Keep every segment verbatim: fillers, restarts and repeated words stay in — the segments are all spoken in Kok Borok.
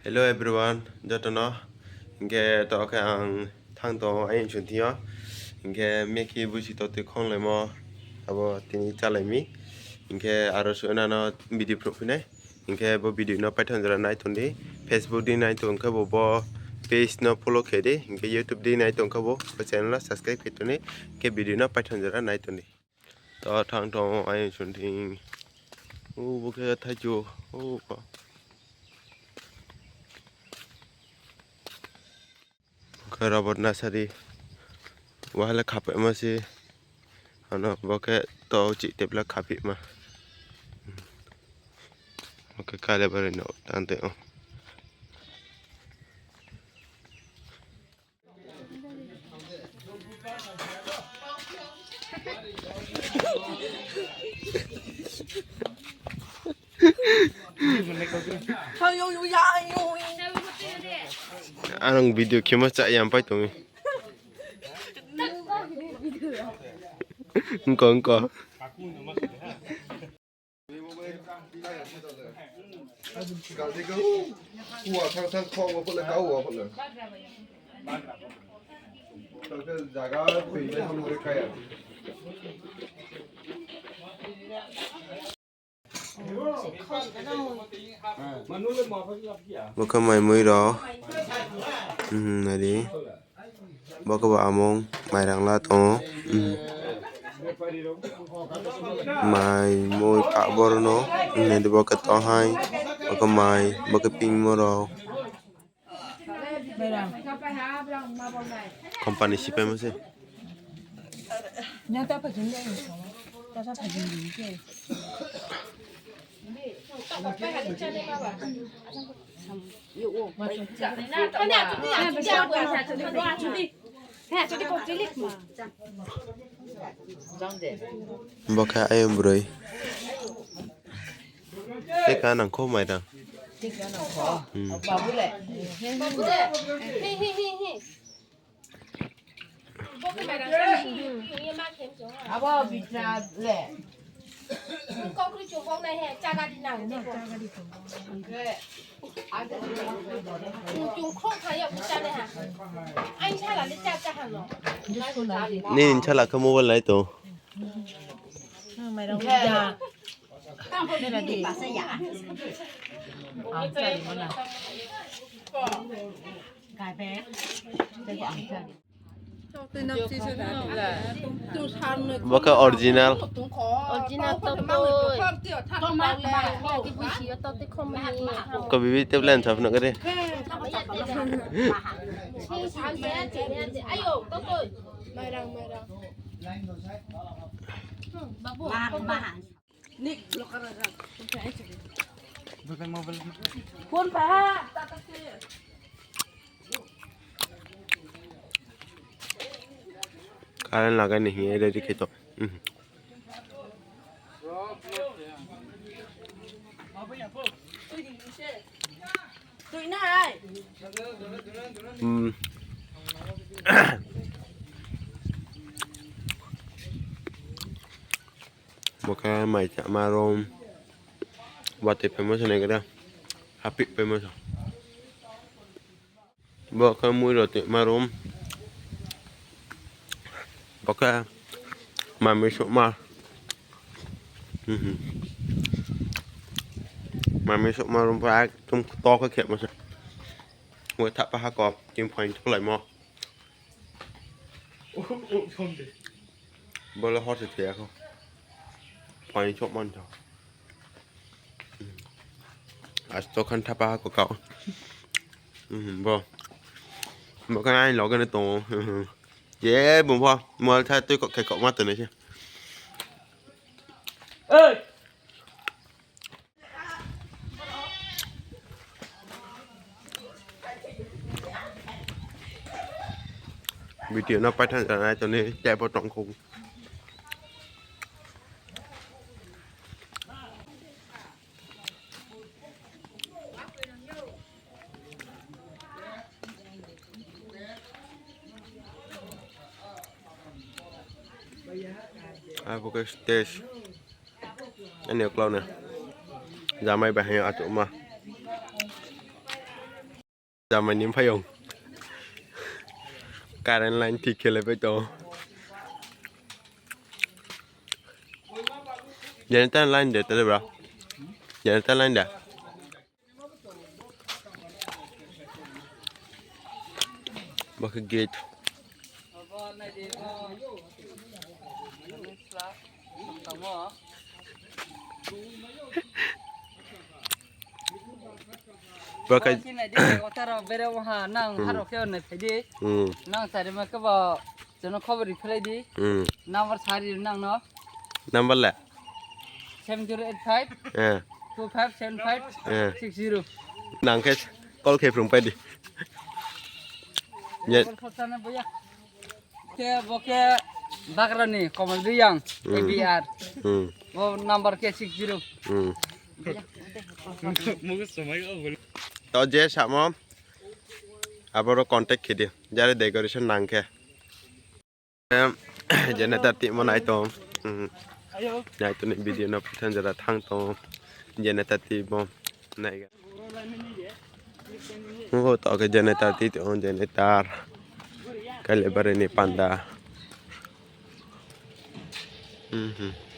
Hello everyone, jotono. Hinkhe to khe ang thang tongo ayang chunthio. Hinkhe meki busi to twi khonglaimo abo tini chalaimi. Hinkhe aro suinano video phuru phinai. Hinkhe bo video no paithon jora nai tondi. Facebook di nai tongkhe bo, bo page no follow khe di. Hinkhe YouTube di nai tongkhe bo, bo channel no subscribe khe toni. Hinkhe video no paithon jora nai tondi. To thang tongo ayang chunthing. O bo khe thaichu. O ba. Khe rubber nasari. Wahala khapema se. Ano bo khe to chih tepla khapima. Bo khe kale bari no tante o. Ang video khema cha yang pai tongo. Engko, engko. Bokhe mai mui rok. Mhm, nari. Bokhe bo amung mairang la tongo. Mhm. Mai mui pakbor no. Mhm, nari bokhe tonghai. Bokhe mai, bokhe pingmo rok. Company sipaimo se. Bokhe ayang bwrwi. Tei ka nang kho mairang. Hmm. Abo bitra le. Ni inshallah khe mobile nai to. Bo khe original. Original tok toi. Tok toi. Ko bibi table and chop no kare. Ayo, tok toi. Babu. Current lagai ni hiya ready khe to. Mhm. Hmm. Bo khe mai chama room. Watwi famous hinwi khe hapik famous. Bo khe mui rok tongma room. Bo khe mami sukma. Mhm. Mami sukma room pha ekdom tok khe khemo se. Bo thapa ha kok tin point thulaimo. Bole hor se thaya kho. Point sok man tho. Asto khan thapa ha kok kao. Mhm, bo. Bo khe ani loge no tongo. Mhm. Je bumbo mol tha twi kok khe kok ma tene se. Video no paithang janai toni tebo tongkhu. Abo khe stage. Ani uklok no jamai bahai achukma. Jamani phayung. Current line thik khe le bai tongo. Generator line de tele bra. Generator line da. Bo khe gate. Bo khe Oro sinai di, otaro bere waha nang Hmm. haro khe onne phaidi. Hmm. Nang sari ma kebo jono khobor ri phelai di. Hmm. Number sari nang no. Number le? Seven zero eight five Eh. two five seven five Eh. six zero. Nang khe call khe phrung pai di. Ye. Call khorsa na boya. Khe bo khe Bagrani Komal Riyang Hmm. A B R. Hmm. Bo number khe six zero. Hmm. To je samo aboro contact khe di. Jare decoration nang khe. Em, generator timo nai tong. Hmm. Nai toni video no puthan jara thang tong. Generator timo nai. Ngo to ke generator ti tong generator. Kale bare ni panda. Mhm.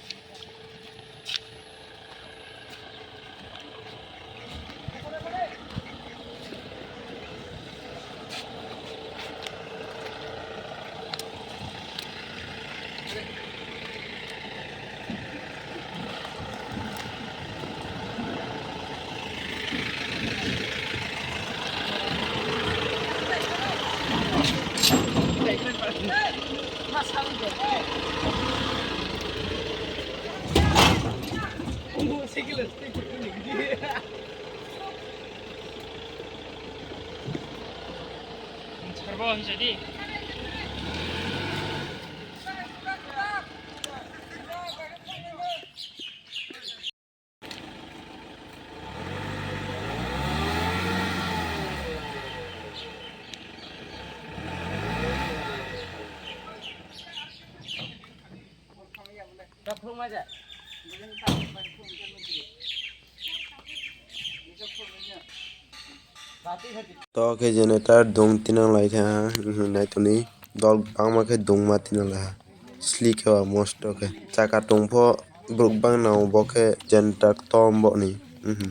To khe generator dung tinang lai kha, nai toni dol bangma khe dungma tinang lai ha. Sli khe o mosto khe. Chaka tong pho borok bang nang bo khe generator tom bo ni. Mhm.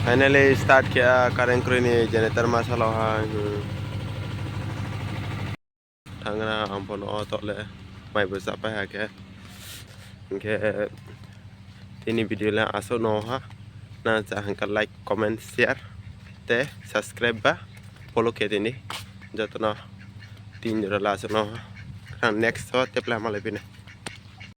Finally start khe a current kwrwi ni generator ma salo hai. Hmm. Thangna ang bono o tole mai bo chapai ha khe. Hinkhe tini video le aswk no ha. Na cha hwnkha like, comment, share tei subscribe ba follow khe tini. Jotono tin jora le aswk no ha. Next o tepla malai pina.